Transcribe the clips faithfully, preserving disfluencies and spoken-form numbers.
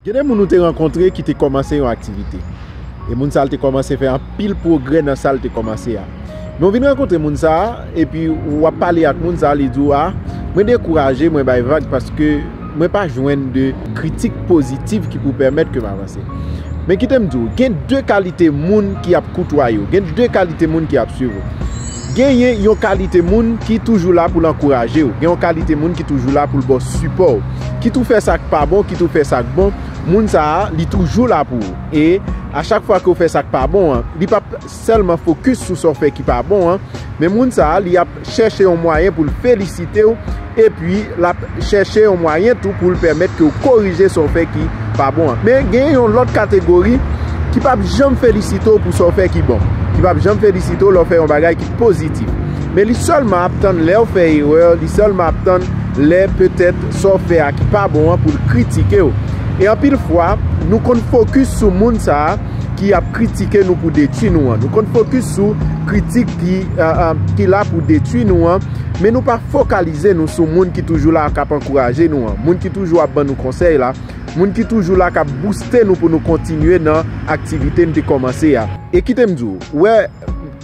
Gen de moun ou te rankontre ki te kòmanse yon aktivite. E moun sa a te kòmanse fè anpil pwogrè nan sa l te kòmanse a. Men w vin rankontre moun sa a, epi w ap pale ak moun sa a, li di w, "A, mwen dekouraje, mwen bay vag paske mwen pa jwenn de kritik pozitif ki pou pèmèt ke m avanse." Men kite m di w, gen de kalite moun ki ap koutwaye w, gen de kalite moun ki ap swiv ou. Genyen yon kalite moun ki toujou la pou l ankouraje w, gen yon kalite moun ki toujou la pou l ba w sipò w. Kit ou fè sa k pa bon, kit ou fè sa k bon, moun sa a, li toujou la pou ou. E a chak fwa ke w fè sa k pa bon an, li p ap sèlman fokis sou sa w fè ki pa bon an, men moun sa a, li ap chèche yon mwayen pou l felisite w, epi l ap chèche yon mwayen tou pou l pèmèt ke w korije sa w fè ki pa bon an. Men gen yon lòt kategori ki p ap janm felisite w pou sa w fè ki bon, ki p ap janm felisite w lè w fè yon bagay ki pozitif. Men li sèlman ap tann lè w fè erè, li sèlman ap tann lè petèt sa w fè a ki pa bon an pou l kritike w. E anpil fwa, nou konn fokis sou moun sa a ki ap kritike nou pou detwi nou an. Nou konn fokis sou kritik ki, eh, eh, ki la pou detwi nou an, men nou pa fokalize nou sou moun ki toujou la k ap ankouraje nou an, moun ki toujou ap ban nou konsèy la, moun ki toujou la k ap bouste nou pou nou kontinye nan aktivite n te kòmanse a. E kite m di w, wè,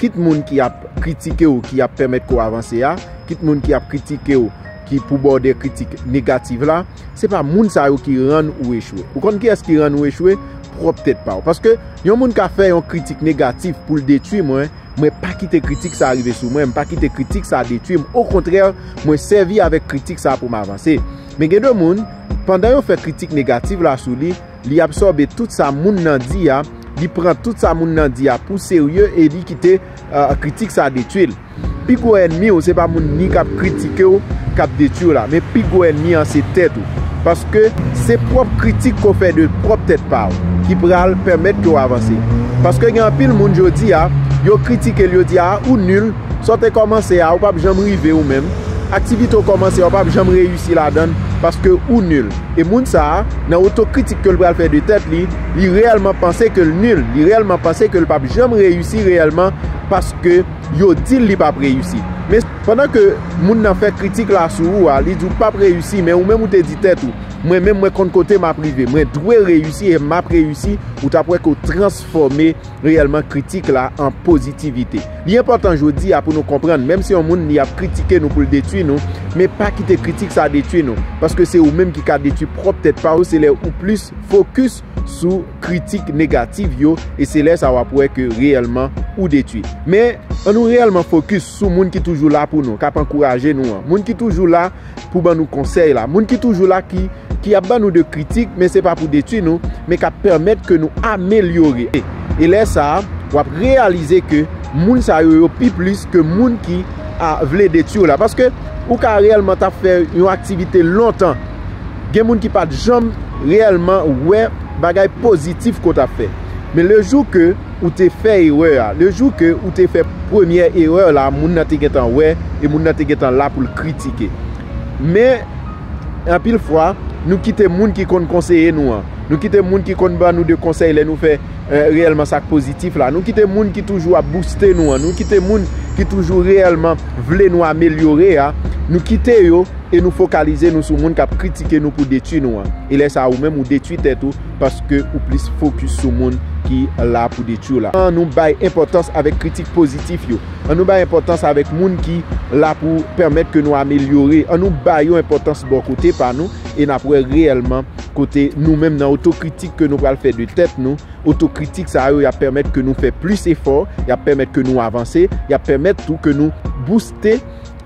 kit moun ki ap kritike w, ki ap pèmèt ke w avanse a, kit moun ki ap kritike w, ki pou ba w de kritik negatif la, se pa moun sa yo ki rann ou echwe. Ou konn kiyès ki rann ou echwe? Pwòp tèt pa w. Paske yon moun ka fè yon kritik negatif pou l detwi mwen, mwen pa kite kritik sa rive sou mwen, m pa kite kritik sa detwi m. Okontrè, mwen sèvi avèk kritik sa pou m avanse. Men gen de moun, pandan yo fè kritik negatif la sou li, li absòbe tout sa moun nan di a, li pran tout sa moun nan di a pou serye e li kite, eh, kritik sa detwi l. Pi gwo ènmi w, se pa moun ni k ap kritike w, k ap detwi w la, men pi gwo ènmi an se tèt ou. Paske se pwòp kritik ke w fè de pwòp tèt pa w ki pral pèmèt ke w avanse. Paske gen anpil moun jodi a, yo kritike l, yo di, "A, ou nil, sa w te kòmanse a, ou p ap janm rive ou menm. Aktivite w kòmanse a, ou p ap janm reyisi ladan l paske ou nil." E moun sa a, nan otokritik ke l pral fè de tèt li, li reyèlman panse ke l nil, li reyèlman panse ke l p ap janm reyisi reyèlman paske yo di l li p ap reyisi. Men pandan ke moun nan fè kritik la sou ou a, li di w p ap reyisi, men ou menm ou te di tèt ou, "Mwen menm, mwen konn kote m ap rive, mwen dwe reyisi e m ap reyisi," ou t ap wè ke w transfòme reyèlman kritik la an pozitivite. Li enpòtan jodi a pou nou konprann, menm si yon moun li ap kritike nou pou l detwi nou, men pa kite kritik sa detwi nou, paske se ou menm ki ka detwi pwòp tèt pa w, se lè ou plis fokis sou kritik negatif yo, e se lè sa w ap wè ke reyèlman ou detwi. Men, ann nou reyèlman fokis sou moun ki toujou la pou nou, k ap ankouraje nou an, moun ki toujou la pou ban nou konsèy la, moun ki toujou la ki, ki ap ban nou de kritik, men se pa pou detwi nou, men k ap pèmèt ke nou amelyore. E lè sa a, w ap reyalize ke moun sa yo, yo pi plis ke moun ki, a, vle detwi w la. Paske ou ka reyèlman t ap fè yon aktivite lontan. Gen moun ki pa t janm reyèlman wè bagay pozitif ke w t ap fè. Men le jou ke ou te fè erè a, le jou ke ou te fè premyè erè la, moun nan te gentan wè e moun nan te gentan la pou l kritike. Men, anpil fwa, nou kite moun ki konn konseye nou an, nou kite moun ki konn ban nou de konsèy lè nou fè, eh, reyèlman sa k pozitif la, nou kite moun ki toujou ap bouste nou an, nou kite moun ki toujou reyèlman vle nou amelyore a, nou kite yo e nou fokalize nou sou moun k ap kritike nou pou detwi nou an. E lè sa a, ou menm ou detwi tèt ou paske ou plis fokis sou moun ki la pou detwi w la. Ann nou bay enpòtans avèk kritik pozitif yo. Ann nou bay enpòtans avèk moun ki la pou pèmèt ke nou amelyore. Ann nou ba yo enpòtans bò kote pa nou e n ap wè reyèlman kote nou menm nan otokritik ke nou pral fè de tèt nou. Otokritik sa yo, y ap pèmèt ke nou fè plis efò, y ap pèmèt ke nou avanse, y ap pèmèt tou ke nou bouste,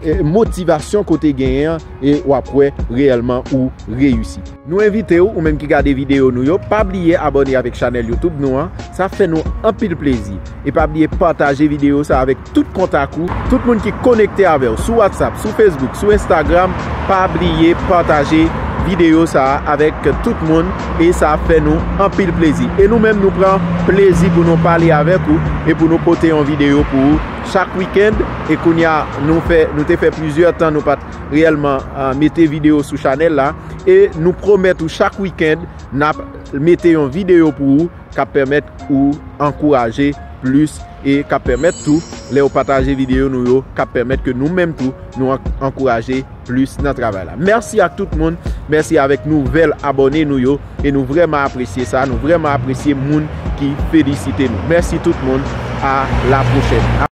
eh, motivasyon ke w te genyen an, e w ap wè reyèlman ou reyisi. Nou envite w, ou menm ki gade videyo nou yo, pa bliye abòne avèk chanèl YouTube nou an, sa fè nou anpil plezi. E pa bliye pataje videyo sa avèk tout kontak ou, tout moun ki konekte avè w sou WhatsApp, sou Facebook, sou Instagram, pa bliye pataje videyo sa a avèk tout moun, e sa ap fè nou anpil plezi. E nou menm, nou pran plezi pou nou pale avèk ou e pou nou pote yon videyo pou ou chak wikenn. E kounye a, nou fè, nou te fè plizyè tan nou pa t reyèlman, ah, mete videyo sou chanèl la. E nou pwomèt ou chak wikenn, n ap mete yon videyo pou ou k ap pèmèt ou ankouraje plis e k ap pèmèt tou, lè w pataje videyo nou yo, k ap pèmèt ke nou menm tou, nou an-, ankouraje plis nan travay la. Mèsi ak tout moun. Mèsi avèk nouvèl abòne nou yo. E nou vrèman apresye sa. Nou vrèman apresye moun ki felisite nou. Mèsi tout moun. A la pwochèn.